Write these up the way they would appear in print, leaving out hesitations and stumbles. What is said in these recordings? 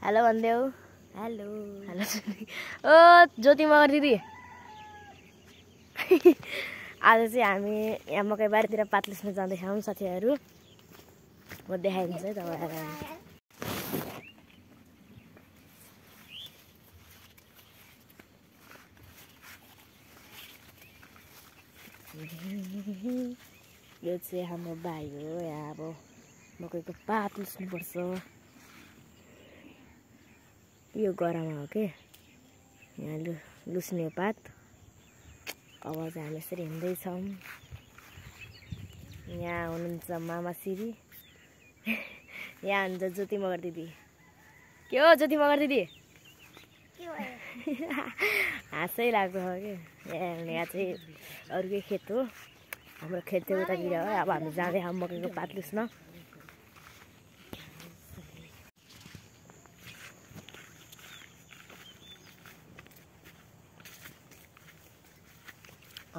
Hello भन्देऊ। Hello hello ओ ज्योति मगर दिदी आज चाहिँ हामी यहाँ मकै बारीतिर पात लुस्न जाँदैछौँ साथीहरू। म देखाइदिन्छु है तपाईँहरूलाई। यो चाहिँ हाम्रो भाइ हो। यहाँ अब मकैको पात लुस्नुपर्छ। यो गरामा हो के यहाँ लुस्ने पात। अब चाहिँ हामी यसरी हिँड्दैछौँ। यहाँ हुनुहुन्छ मामा सिरी। यहाँ हुन्छ ज्योति मगर दिदी। के हो ज्योति मगर दिदी? हाँसै लाग्दो हो कि। यहाँ चाहिँ अर्कै खेत हो। हाम्रो खेत चाहिँ उतातिर हो। अब हामी जाँदैछौँ मकैको पात लुस्न।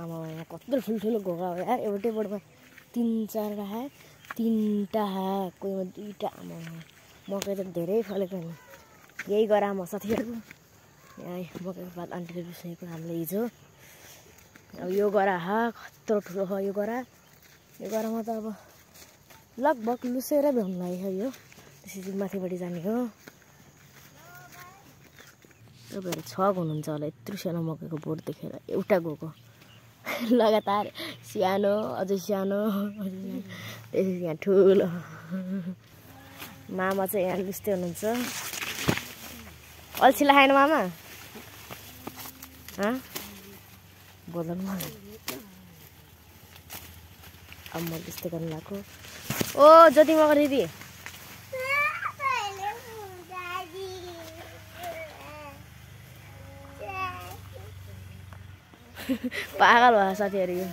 आमा कत्रो ठुल्ठुलो घोगा हो यार। एउटै बोर्डमा 3-4 है, 3टा है, कोहीमा 2टा। आमा मकै त धेरै फलेको नि। यही गरामा साथीहरू। यहाँ मकैको पात आन्टीले लुसेको हामीले हिजो। अब यो गरा हा कत्रो ठुलो हो यो गरा। यो गरामा त अब लगभग लुसेरै भ्याउनु लाग्यो यो। त्यसपछि माथिपट्टि जाने हो। तपाईँहरू छक हुनुहुन्छ होला यत्रो सानो मकैको बोट देखेर। एउटा गएको लगातार सानो अझै सानो त्यसपछि यहाँ ठुलो। मामा चाहिँ यहाँ लुस्दै हुनुहुन्छ। अल्छी लगाएन मामा? बोल्नु अब म त्यस्तै गर्नु लाग्यो। ओ ज्योति मगर दिदी पागल भयो साथीहरू यो।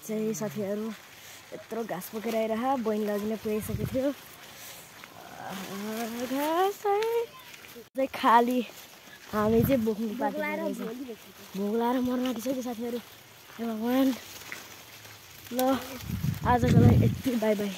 चाहिँ साथीहरू यत्रो घाँस बोकेर आइरह बहिनी लगिन पुगिसकेको थियो। घाँस चाहिँ खाली हामी चाहिँ बोक्नु पाएको। भोक लाएर मर्न आँटिसक्यो साथीहरू। भगवान् ल आजको लागि यति। By by.